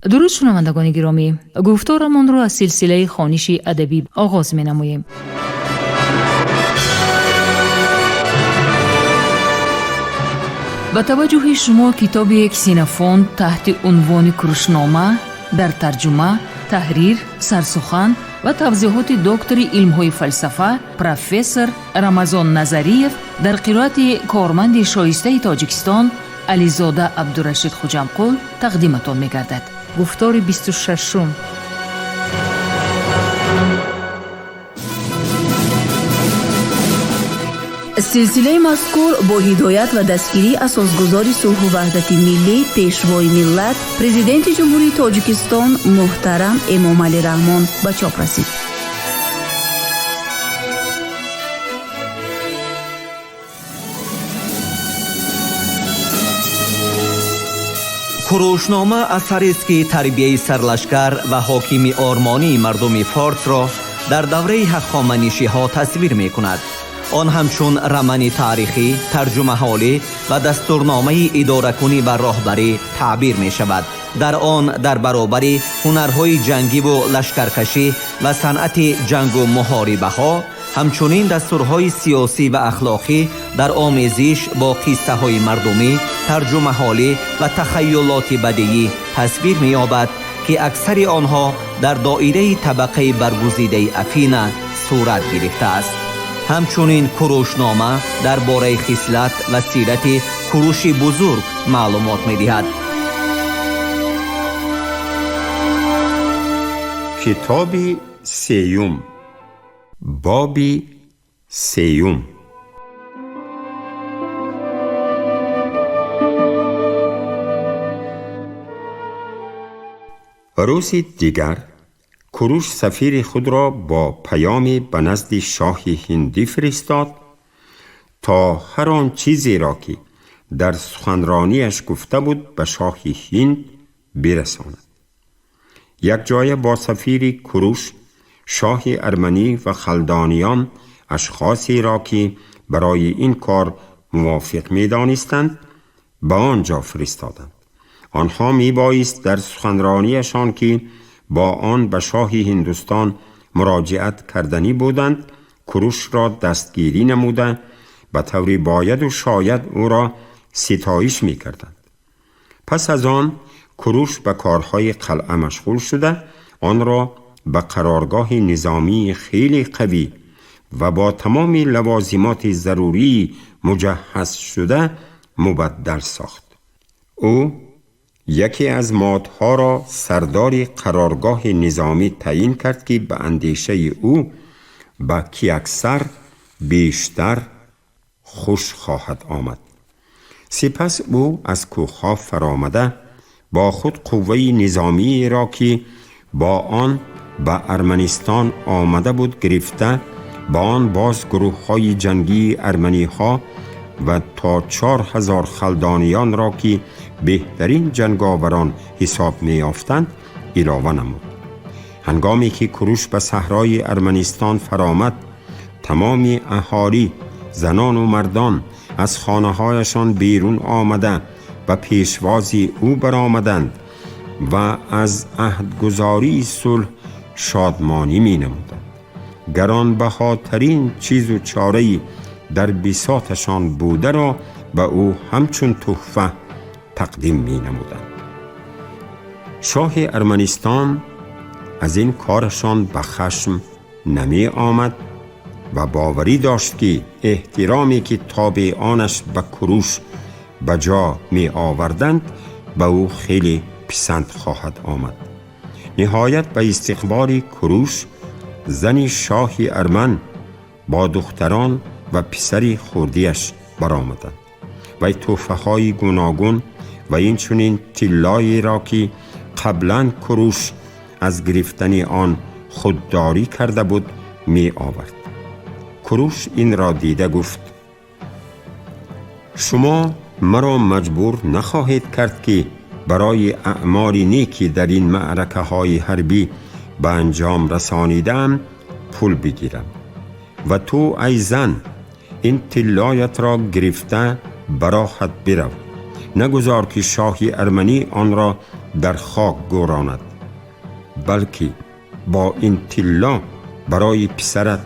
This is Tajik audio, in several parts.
Дуруд, шунавандагони гиромӣ! Гуфторамонро аз силсилаи хониши адабӣ оғоз менамоем. Ба таваҷҷӯҳи шумо китоби Ксенофонт таҳти унвони Курушнома дар тарҷума, таҳрир, сарсухан ва тавзеҳоти доктори илмҳои фалсафа, профессор Рамазон Назариев дар қироати корманди шоистаи Тоҷикистон Ализода Абдурашид Хуҷамқул тақдиматон мегардад. Гуфтори 26-ум. Силсилаи мазкур бо ҳидоят ва дастгирии асосгузори сулҳу ваҳдати миллӣ, Пешвои миллат, Президенти Ҷумҳурии Тоҷикистон муҳтарам Эмомалӣ Раҳмон ба чоп расид. Курушнома асарест, ки тарбияи сарлашкар ва ҳокими ормонии мардуми форсро дар давраи ҳахоманишиҳо тасвир мекунад. Он ҳамчун рамани таърихӣ, тарҷумаҳолӣ ва дастурномаи идоракунӣ ва роҳбарӣ таъбир мешавад. Дар он дар баробари ҳунарҳои ҷангиву лашкаркашӣ ва санъати ҷангу муҳорибаҳо, ҳамчунин дастурҳои сиёсӣ ва ахлоқӣ дар омезиш бо қиссаҳои мардумӣ, тарҷумаҳолӣ ва тахайюлоти бадиӣ тасвир меёбад, ки аксари онҳо дар доираи табақаи баргузидаи Афина сурат гирифтааст. Ҳамчунин Курушнома дар бораи хислат ва сирати Куруши Бузург маълумот медиҳад. Китоби сеюм, боби сеюм. Рӯзи дигар Куруш сафири худро бо паёме ба назди шоҳи ҳиндӣ фиристод, то ҳар он чизеро, ки дар суханронияш гуфта буд, ба шоҳи ҳинд бирасонад. Якҷоя бо сафири Куруш шоҳи арманӣ ва халдониён ашхосеро, ки барои ин кор мувофиқ медонистанд, ба он ҷо фиристоданд. Онҳо мебоист дар суханронияшон, ки бо он ба шоҳи Ҳиндустон муроҷиат карданӣ буданд, Курушро дастгирӣ намуда, ба таври бояду шояд ӯро ситоиш мекарданд. Пас аз он Куруш ба корҳои қалъа машғул шуда, онро ба қароргоҳи низомии хеле қавӣ ва бо тамоми лавозимоти зарурии муҷаҳҳаз шуда мубаддал сохт. Ӯ яке аз модҳоро сардори қароргоҳи низомӣ таъин кард, ки ба андешаи ӯ ба Киаксар бештар хуш хоҳад омад. Сипас ӯ аз кӯҳҳо фаромада, бо худ қувваи низомиеро, ки бо он ба Арманистон омада буд, гирифта, ба он боз гурӯҳҳои ҷангии арманиҳо ва то 4000 халдониёнро, ки беҳтарин ҷанговарон ҳисоб меёфтанд, илова намуд. Ҳангоме ки Куруш ба саҳрои Арманистон фаромад, тамоми аҳолӣ, занону мардон, аз хонаҳояшон берун омада, ба пешвози ӯ баромаданд ва аз аҳдгузории сулҳ шодмонӣ менамуданд. Гаронбаҳотарин чизу чораи дар бисоташон бударо ба ӯ ҳамчун тӯҳфа тақдим менамуданд. Шоҳи Арманистон аз ин корашон ба хашм намеомад ва боварӣ дошт, ки эҳтироме, ки тобеонаш ба Куруш ба ҷо меоварданд, ба ӯ хеле писанд хоҳад омад. Ниҳоят, ба истиқболи Куруш зани шоҳи арман бо духтарон ва писари хурдиаш баромаданд. Вай тӯҳфаҳои гуногун ва инчунин тиллоеро, ки қаблан Куруш аз гирифтани он худдорӣ карда буд, меовард. Куруш инро дида гуфт: «Шумо маро маҷбур нахоҳед кард, ки барои аъмоли неки дар ин маъракаҳои ҳарбӣ ба анҷом расонидаам пул бигирам. Ва ту, ай зан, ин тиллоятро гирифта ба роҳат бирав. Нагузор, ки шоҳи арманӣ онро дар хок гӯронад, балки бо ин тилло барои писарат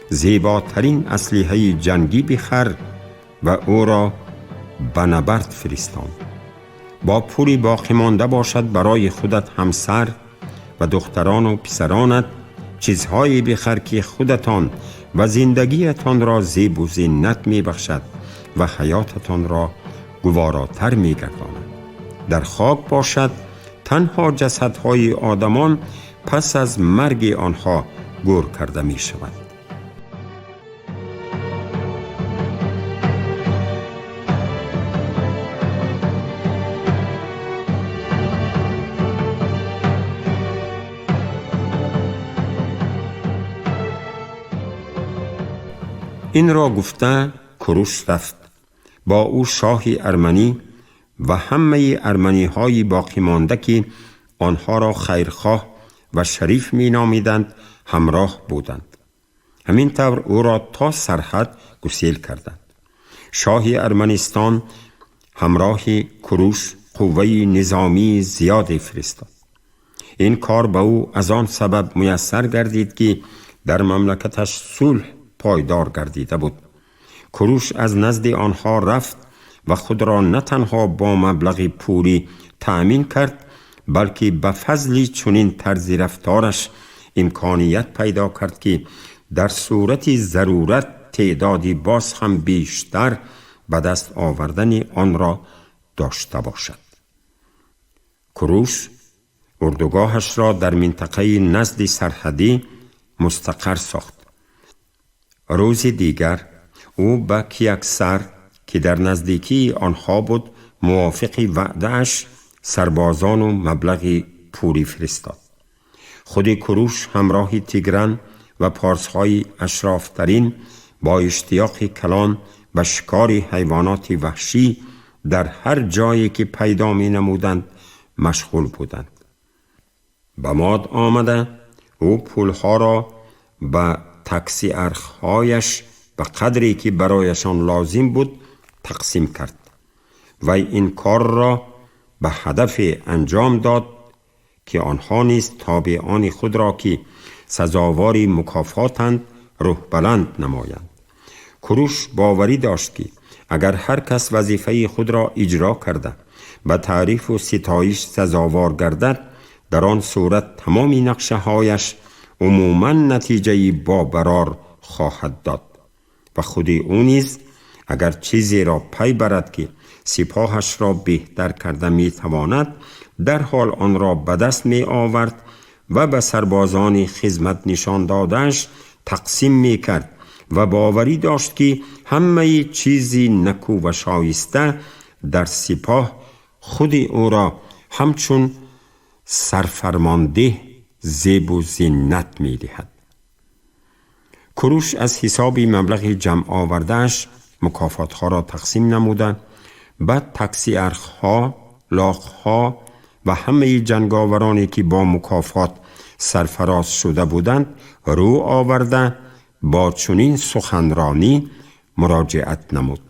зеботарин аслиҳаи ҷангӣ бихар ва ӯро ба набард фиристон. Бо пули боқӣ монда бошад барои худат ҳамсар ва духтарону писаронат чизҳое бихар, ки худатон ва зиндагиятонро зебу зинат мебахшад ва ҳаётатонро гуворотар мегардонад. Дар хок бошад танҳо ҷасадҳои одамон пас аз марги онҳо гӯр карда мешавад. Инро гуфта Куруш рафт. Бо ӯ шоҳи арманӣ ва ҳамаи арманиҳои боқимонда, ки онҳоро хайрхоҳ ва шариф меномиданд, ҳамроҳ буданд. Ҳамин тавр ӯро то сарҳад гусел карданд. Шоҳи Арманистон ҳамроҳи Куруш қувваи низомии зиёде фиристод. Ин кор ба ӯ аз он сабаб муяссар гардид, ки дар мамлакаташ сулҳ пойдор гардида буд. Куруш аз назди онҳо рафт ва худро на танҳо бо маблағи пулӣ таъмин кард, балки ба фазли чунин тарзи рафтораш имконият пайдо кард, ки дар сурати зарурат теъдоди боз ҳам бештар ба даст овардани онро дошта бошад. Куруш урдугоҳашро дар минтақаи назди сарҳадӣ мустақар сохт. Рӯзи дигар ӯ ба Кияксар, ки дар наздикии онҳо буд, мувофиқи ваъдааш сарбозону маблағи пулӣ фиристод. Худи Куруш ҳамроҳи Тигран ва порсҳои ашрофтарин бо иштиёқи калон ба шикори ҳайвоноти ваҳшӣ дар ҳар ҷое ки пайдо менамуданд машғул буданд. Ба Мод омада ӯ пулҳоро ба таксиархҳояш ба қадре ки барояшон лозим буд тақсим кард. Вай ин корро ба ҳадафе анҷом дод, ки онҳо низ тобеони худро, ки сазовори мукофотанд, рӯҳбаланд намоянд. Куруш боварӣ дошт, ки агар ҳар кас вазифаи худро иҷро карда ба таърифу ситоиш сазовор гардад, дар он сурат тамоми нақшаҳояш умуман натиҷаи бобарор хоҳад дод ва худи ӯ низ агар чизеро пай барад, ки сипоҳашро беҳтар карда метавонад, дарҳол онро ба даст меовард ва ба сарбозони хизмат нишон додааш тақсим мекард ва боварӣ дошт, ки ҳамаи чизи накӯ ва шоиста дар сипоҳ худи ӯро ҳамчун сарфармондеҳ зебу зинат медиҳад. Куруш аз ҳисоби маблағи ҷамъовардааш мукофотҳоро тақсим намуда ба таксиархҳо, лоқҳо ва ҳамаи ҷанговароне, ки бо мукофот сарфароз шуда буданд, рӯ оварда бо чунин суханронӣ муроҷиат намуд.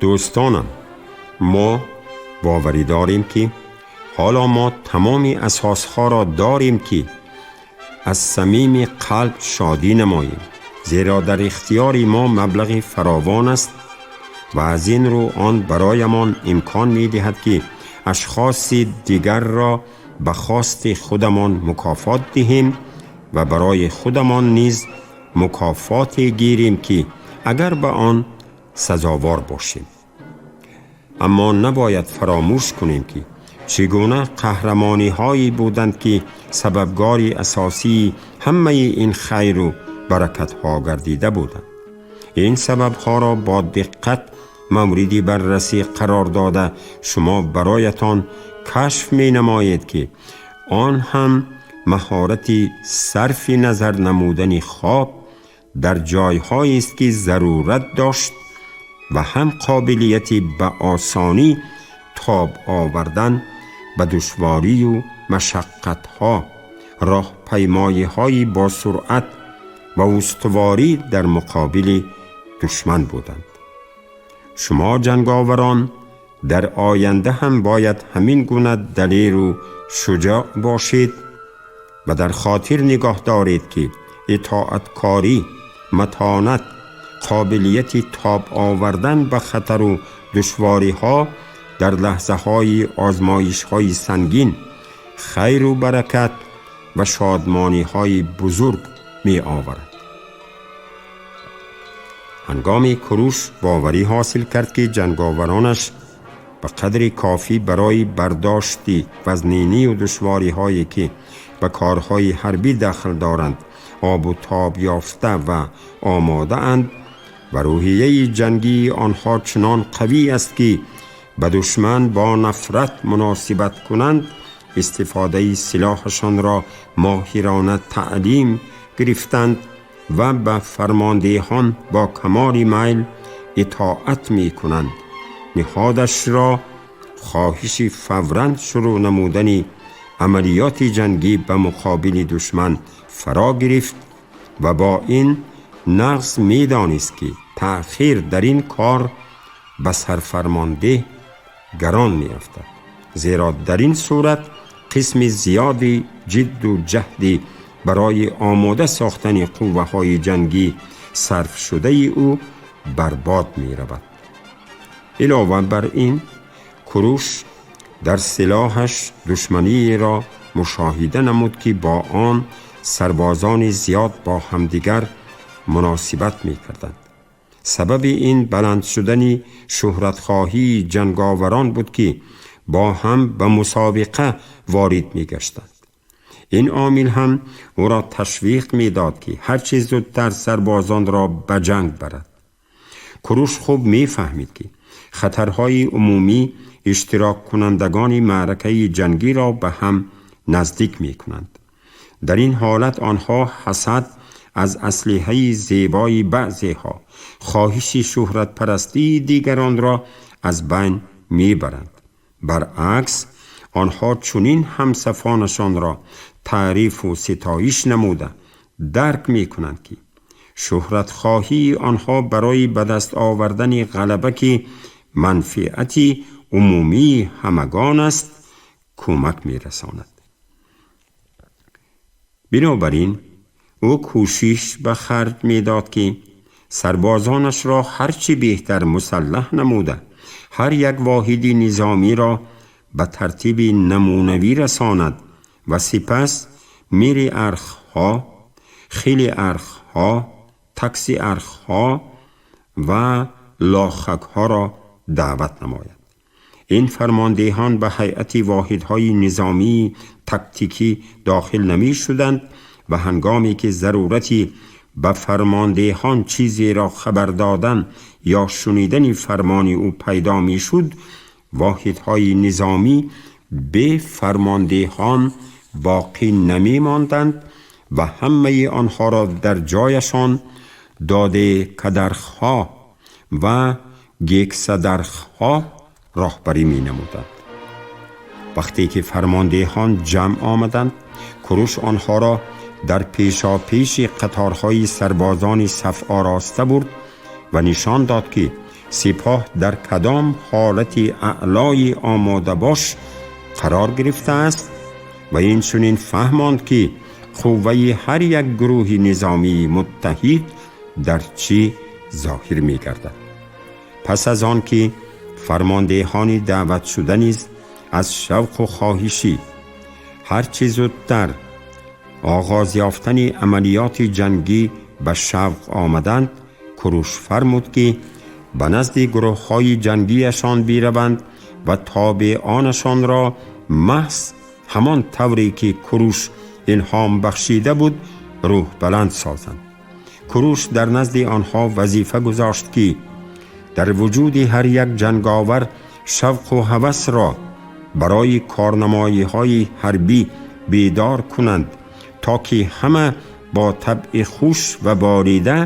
Дӯстонам, мо боварӣ дорем, ки ҳоло мо тамоми асосҳоро дорем, ки аз самими қалб шодӣ намоем, зеро дар ихтиёри мо маблағи фаровон аст ва аз ин рӯ он бароямон имкон медиҳад, ки ашхоси дигарро ба хости худамон мукофот диҳем ва барои худамон низ мукофоте гирем, ки агар ба он сазовор бошем. Аммо набояд фаромӯш кунем, ки чӣ гуна қаҳрамониҳое буданд, ки сабабгори асосии ҳамаи ин хайру баракатҳо гардида буданд. Ин сабабҳоро бо диққат мавриди баррасӣ қарор дода шумо бароятон кашф менамоед, ки он ҳам маҳорати сарфи назар намудани хоб дар ҷойҳоест, ки зарурат дошт, ва ҳам қобилияти ба осонӣ тоб овардан ба душворию машаққатҳо, роҳпаймоиҳои босуръат ва устуворӣ дар муқобили душман буданд. Шумо ҷанговарон дар оянда ҳам бояд ҳамин гуна далеру шуҷоъ бошед ва дар хотир нигоҳ доред, ки итоаткорӣ, матонат, қобилияти тоб овардан ба хатару душвориҳо дар лаҳзаҳои озмоишҳои сангин хайру баракат ва шодмониҳои бузург меоварад. Ҳангоми Куруш боварӣ ҳосил кард, ки ҷанговаронаш ба қадри кофӣ барои бардошти вазнинию душвориҳое, ки ба корҳои ҳарбӣ дахл доранд, обу тоб ёфта ва омодаанд ва рӯҳияи ҷангии онҳо чунон қавӣ аст, ки ба душман бо нафрат муносибат кунанд, истифодаи силоҳашонро моҳирона таълим гирифтанд ва ба фармондеҳон бо камоли майл итоат мекунанд, ниҳодашро хоҳиши фавран шурӯъ намудани амалиёти ҷангӣ ба муқобили душман фаро гирифт ва бо ин нағз медонист, ки таъхир дар ин кор ба сарфармондеҳ гарон меафтад, зеро дар ин сурат қисми зиёди ҷидду ҷаҳди барои омода сохтани қувваҳои ҷангӣ сарфшудаи ӯ барбод меравад. Илова бар ин, Куруш дар силоҳаш душманиеро мушоҳида намуд, ки бо он сарбозони зиёд бо ҳамдигар муносибат мекарданд. Сабаби ин баланд шудани шӯҳратхоҳии ҷанговарон буд, ки бо ҳам ба мусобиқа ворид мегаштанд. Ин омил ҳам ӯро ташвиқ медод, ки ҳарчи зудтар сарбозонро ба ҷанг барад. Куруш хуб мефаҳмид, ки хатарҳои умумӣ иштироккунандагони маъракаи ҷангиро ба ҳам наздик мекунанд. Дар ин ҳолат онҳо ҳасад аз аслиҳаи зебои баъзеҳо, хоҳиши шӯҳратпарастии дигаронро аз байн мебаранд. Баръакс, онҳо чунин ҳамсафонашонро таърифу ситоиш намуда дарк мекунанд, ки шӯҳратхоҳии онҳо барои ба даст овардани ғалаба, ки манфиати умумии ҳамагон аст, кӯмак мерасонад. Бинобар ин ӯ кӯшиш ба харҷ медод, ки сарбозонашро ҳарчи беҳтар мусаллаҳ намуда, ҳар як воҳиди низомиро ба тартиби намунавӣ расонад ва сипас мири архҳо, хили архҳо, такси архҳо ва лохакҳоро даъват намояд. Ин фармондеҳон ба ҳайати воҳидҳои низомии тактикӣ дохил намешуданд ва ҳангоме ки зарурати ба фармондеҳон чизеро хабар додан ё шунидани фармони ӯ пайдо мешуд, воҳидҳои низомӣ бе фармондеҳон боқӣ намемонданд ва ҳамаи онҳоро дар ҷояшон доде кадархҳо ва гексадархҳо роҳбарӣ менамуданд. Вақте ки фармондеҳон ҷамъ омаданд, Куруш онҳоро дар пешопеши қаторҳои сарбозони саф ороста бурд ва нишон дод, ки сипоҳ дар кадом ҳолати аълои омодабош қарор гирифтааст ва инчунин фаҳмонд, ки қувваи ҳар як гурӯҳи низомии муттаҳид дар чӣ зоҳир мегардад. Пас аз он ки фармондеҳони даъватшуда низ аз шавқу хоҳишӣ ҳарчи зудтар оғоз ёфтани амалиёти ҷангӣ ба шавқ омаданд, Куруш фармуд, ки ба назди гурӯҳҳои ҷангиашон бираванд ва тобеонашонро маҳз ҳамон тавре ки Куруш илҳом бахшида буд, рӯҳбаланд созанд. Куруш дар назди онҳо вазифа гузошт, ки дар вуҷуди ҳар як ҷанговар шавқу ҳавасро барои корнамоиҳои ҳарбӣ бедор кунанд, то ки ҳама бо табъи хуш ва борида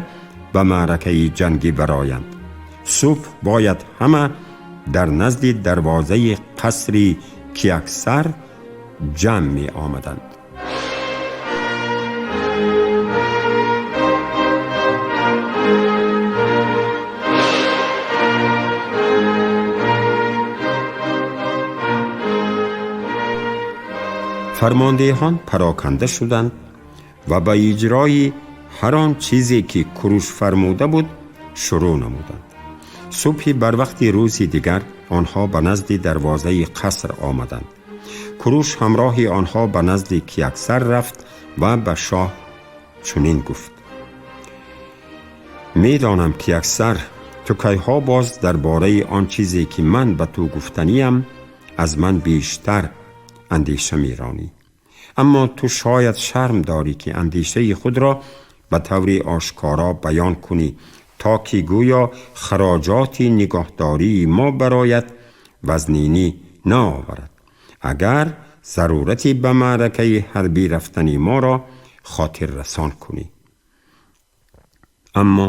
ба маъракаи ҷангӣ бароянд. Субҳ бояд ҳама дар назди дарвозаи қасри Кияксар ҷамъ меомаданд. Фармондеҳон пароканда шуданд ва ба иҷрои ҳар он чизе ки Куруш фармуда буд шурӯъ намуданд. Субҳи барвақти рӯзи дигар онҳо ба назди дарвозаи қаср омаданд. Куруш ҳамроҳи онҳо ба назди Кияксар рафт ва ба шоҳ чунин гуфт: медонам, Кияксар, ту кайҳо боз дар бораи он чизе ки ман ба ту гуфтаниям аз ман бештар андеша меронӣ. Аммо ту шояд шарм дорӣ ки андешаи худро ба таври ошкоро баён кунӣ, то ки гӯё хароҷоти нигоҳдории мо бароят вазнинӣ наоварад, агар зарурати ба маъракаи ҳарбӣ рафтани моро хотиррасон кунӣ. Аммо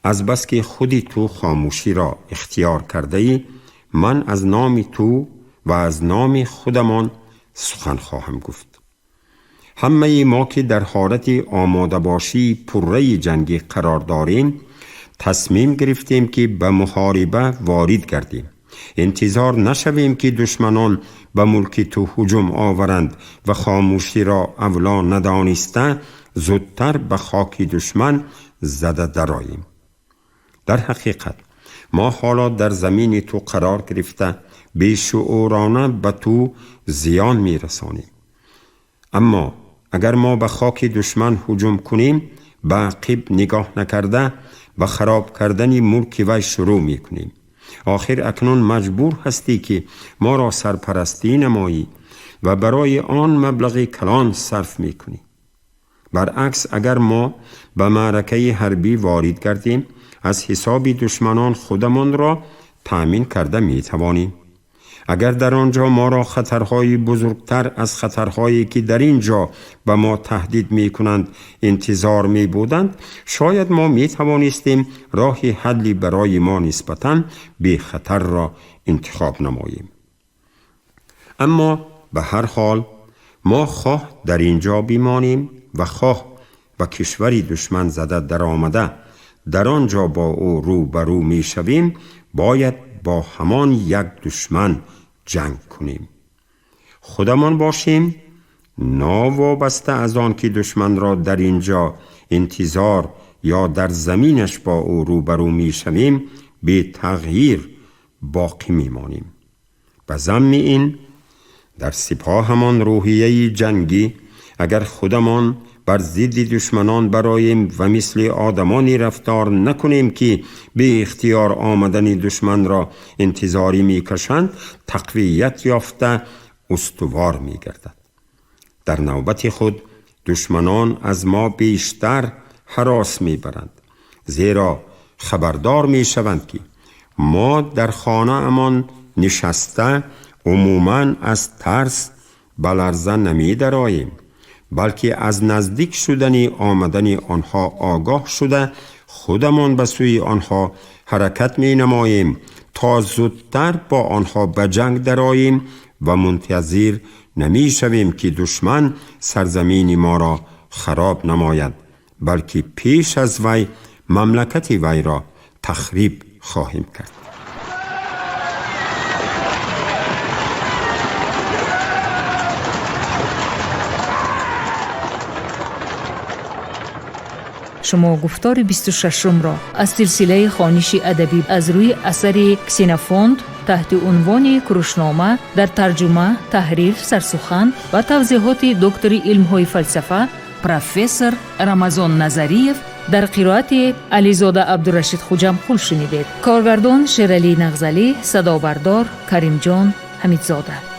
азбаски худи ту хомӯширо ихтиёр кардаӣ, ман аз номи ту ва аз номи худамон сухан хоҳам гуфт. Ҳамаи мо ки дар ҳолати омодабошии пурраи ҷангӣ қарор дорем, тасмим гирифтем ки ба муҳориба ворид гардем. Интизор нашавем ки душманон ба мулки ту ҳуҷум оваранд ва хомӯширо авло надониста зудтар ба хоки душман зада дароем. Дар ҳақиқат мо ҳоло дар замини ту қарор гирифта бешуурона ба ту зиён мерасонем. Аммо агар мо ба хоки душман ҳуҷум кунем, ба ақиб нигоҳ накарда ба хароб кардани мулки вай шурӯъ мекунем. Охир акнун маҷбур ҳастӣ ки моро сарпарастӣ намоӣ ва барои он маблағи калон сарф мекунӣ. Баръакс, агар мо ба маъракаи ҳарбӣ ворид гардем, аз ҳисоби душманон худамонро таъмин карда метавонем. Агар дар он ҷо моро хатарҳои бузургтар аз хатарҳое ки дар ин ҷо ба мо таҳдид мекунанд интизор мебуданд, шояд мо метавонистем роҳи ҳалли барои мо нисбатан бехатарро интихоб намоем. Аммо ба ҳар ҳол мо хоҳ дар ин ҷо бимонем ва хоҳ ба кишвари душман зада даромада дар он ҷо бо ӯ рӯ ба рӯ мешавем, бояд бо ҳамон як душман ҷанг кунем. Худамон бошем, новобаста аз он ки душманро дар ин ҷо интизор ё дар заминаш бо ӯ рӯбарӯ мешавем, бетағйир боқӣ мемонем. Ба замми ин дар сипоҳамон рӯҳияи ҷангӣ агар худамон бар зидди душманон бароем ва мисли одамоне рафтор накунем ки беихтиёр омадани душманро интизорӣ мекашанд, тақвият ёфта устувор мегардад. Дар навбати худ душманон аз мо бештар ҳарос мебаранд, зеро хабардор мешаванд ки мо дар хонаамон нишаста умуман аз тарс ба ларза намедароем, балки аз наздик шудани омадани онҳо огоҳ шуда худамон ба сӯи онҳо ҳаракат менамоем то зудтар бо онҳо ба ҷанг дароем ва мунтазир намешавем ки душман сарзамини моро хароб намояд, балки пеш аз вай мамлакати вайро тахриб хоҳем кард. Шумо гуфтори 26-умро аз силсилаи хониши адабӣ аз рӯи асари Ксенофонт таҳти унвони Курушнома дар тарҷума, таҳрир, сарсухан ва тавзеҳоти доктори илмҳои фалсафа профессор Рамазон Назариев дар қироати Ализода Абдурашид Хуҷамқул шунидед. Коргардон Шералӣ Нағзалӣ, садобардор Каримҷон Ҳамидзода.